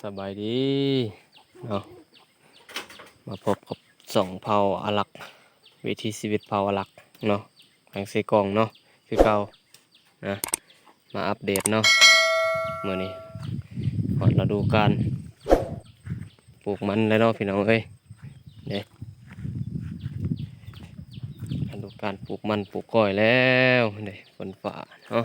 ສະບາຍດີເນາະ ມາພົບກັບຊ່ອງເຜົ່າອາລັກ ວິຖີຊີວິດເຜົ່າອາລັກເນາະ ທາງເຊກອງເນາະ ຄືເກົ່ານະ ມາອັບເດດເນາະ ມື້ນີ້ຮອດລະດູການປູກມັນແລ້ວເນາະ ພີ່ນ້ອງເອີຍ ເດ້ ລະດູການປູກມັນປູກກ້ອຍແລ້ວເດ້ ຝົນຟ້າເນາະ.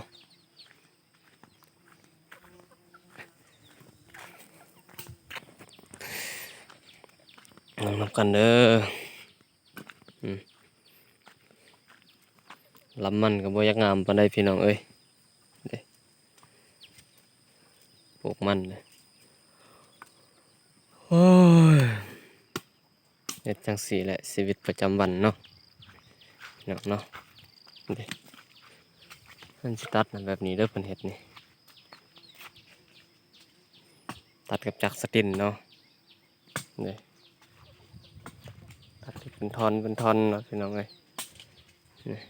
ເບິ່ງນຳກັນເດີ ອືມ ລຳມັນກໍບໍ່ຢາກງາມປານໃດພີ່ນ້ອງເອີຍ ເດ້ ປູກມັນເດ້ ໂອ້ຍ. ເຮັດຈັ່ງຊີ້ແຫຼະ ຊີວິດປະຈຳວັນເນາະ ພີ່ນ້ອງເນາະ ເດ້ ມັນຊິຕັດນະ ແບບນີ້ເດີ ເພິ່ນເຮັດນີ້ ຕັດກັບຈັກສະຕິນເນາະ ເດ້ ຕັດເປັນທ່ອນເປັນທ່ອນເນາະ ພີ່ນ້ອງເອີຍ ນີ້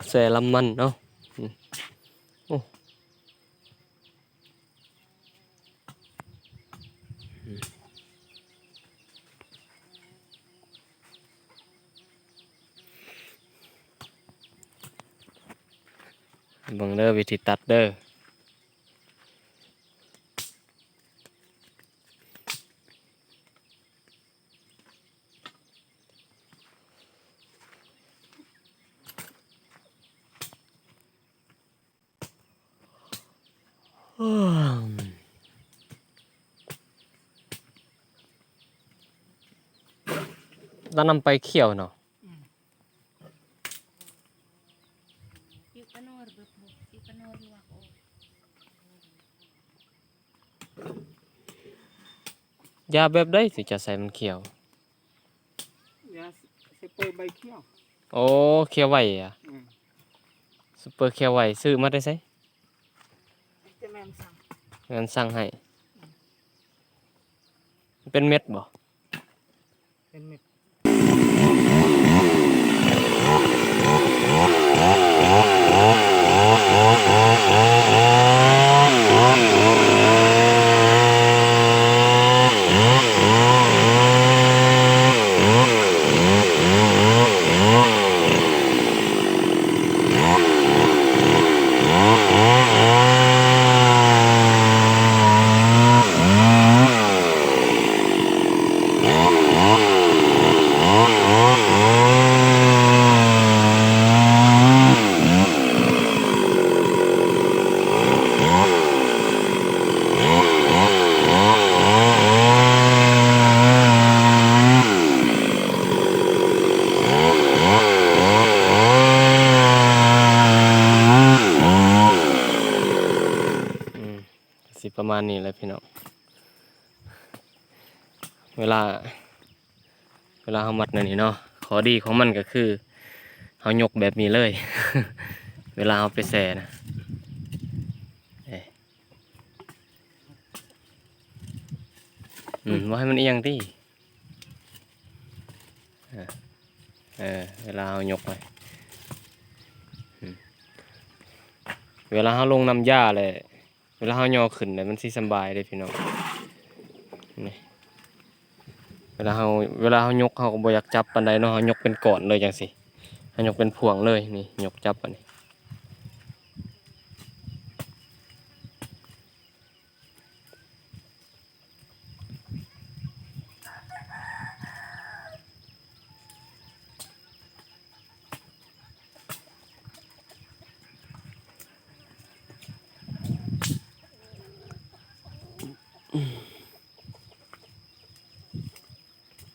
ແຊ່ລຳມັນເນາະ ອືມ ໂອ້. ເບິ່ງເດີ ວິທີຕັດເດີ. ລະນຳໄປຂຽວເນາະ ອືມ ຢາແບບໃດຊິຈະໃສ່ມັນຂຽວ? ຢາຊຸບເປີໃບຂຽວ. ໂອ້ ຂຽວໄວອະ. ອືມ ຊຸບເປີຂຽວໄວ ຊື້ມາແຕ່ໃສ? ແຕ່ແມ່ນສັ່ງ ແມ່ນສັ່ງໃຫ້. ເປັນເມັດບໍ່? ເປັນເມັດ. ອືມ ກໍຊິປະມານນີ້ແຫຼະພີ່ນ້ອງ ເວລາ ເວລາເຮົາມັດແນວນີ້ເນາະ ຂໍ້ດີຂອງມັນກໍຄືເຮົາຍົກແບບນີ້ເລີຍ ເວລາເຮົາໄປແຊ່ນະ ເອີ ອືມ ບໍ່ໃຫ້ມັນອຽງຕິ ເອີ ເອີ ເວລາເຮົາຍົກໄວ້ ອືມ ເວລາເຮົາລົງນ້ຳຢາແຫຼະ ເວລາເຮົາຍໍຂຶ້ນແລ້ວມັນຊິສຳບາຍເດ້ພີ່ນ້ອງ ນີ້ ເວລາເຮົາ ເວລາເຮົາຍົກ ເຮົາກໍບໍ່ຢາກຈັບປານໃດເນາະ ເຮົາຍົກເປັນກ້ອນເລີຍຈັ່ງຊີ້ ເຮົາຍົກເປັນພວງເລີຍ ນີ້ ຍົກຈັບອັນນີ້.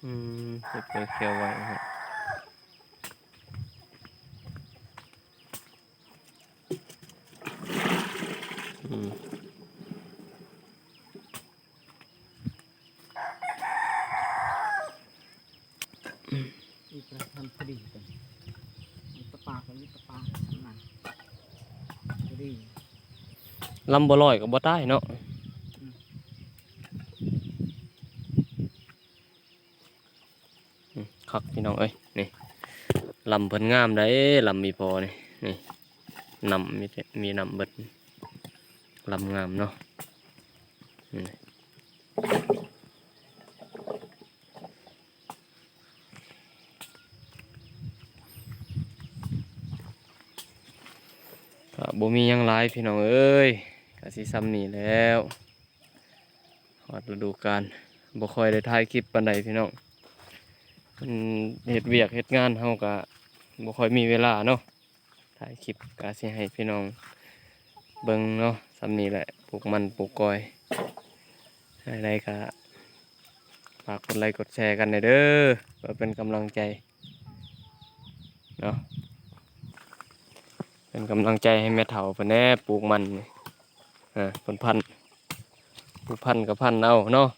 ອືມ ເກັບໄວ້ຂຽວໄວ້ເນາະ ອືມ. ອີກແລ້ວມັນພໍດີຕົວນີ້ ມີແຕ່ປາກ ມີແຕ່ປາກ ສຳນັ້ນ ພໍດີ ລຳບໍ່ລອຍກໍບໍ່ຕາຍເນາະ ອືມ ອືມ ຄັກພີ່ນ້ອງເອີຍ ນີ້ ລຳເພິ່ນງາມໃດ໋ ລຳອີ່ພໍ່ນີ້ ນີ້. ນ້ຳມີແຕ່ ມີນ້ຳເບິດ ລຳງາມເນາະ ນີ້ ກະບໍ່ມີຫຍັງຫຼາຍພີ່ນ້ອງເອີຍ ກະຊິຊ່ຳນີ້ແລ້ວ ຮອດລະດູການ ບໍ່ຄ່ອຍໄດ້ຖ່າຍຄລິບປານໃດພີ່ນ້ອງ ມັນເຮັດວຽກເຮັດງານ ເຮົາກະບໍ່ຄ່ອຍມີເວລາເນາະ ຖ່າຍຄລິບກະຊິໃຫ້ພີ່ນ້ອງເບິ່ງເນາະ ຊ່ຳນີ້ແຫຼະ ປູກມັນປູກກ້ອຍ ຈັ່ງໃດກະຝາກກົດໄລກົດແຊກັນແດ່ເດີ ເພື່ອເປັນກຳລັງໃຈເນາະ ເປັນກຳລັງໃຈໃຫ້ແມ່ເຖົ້າເພິ່ນແດ່ ປູກມັນນີ້ ເອີ ເພິ່ນພັນ ຜູ້ພັນກະພັນເອົາເນາະ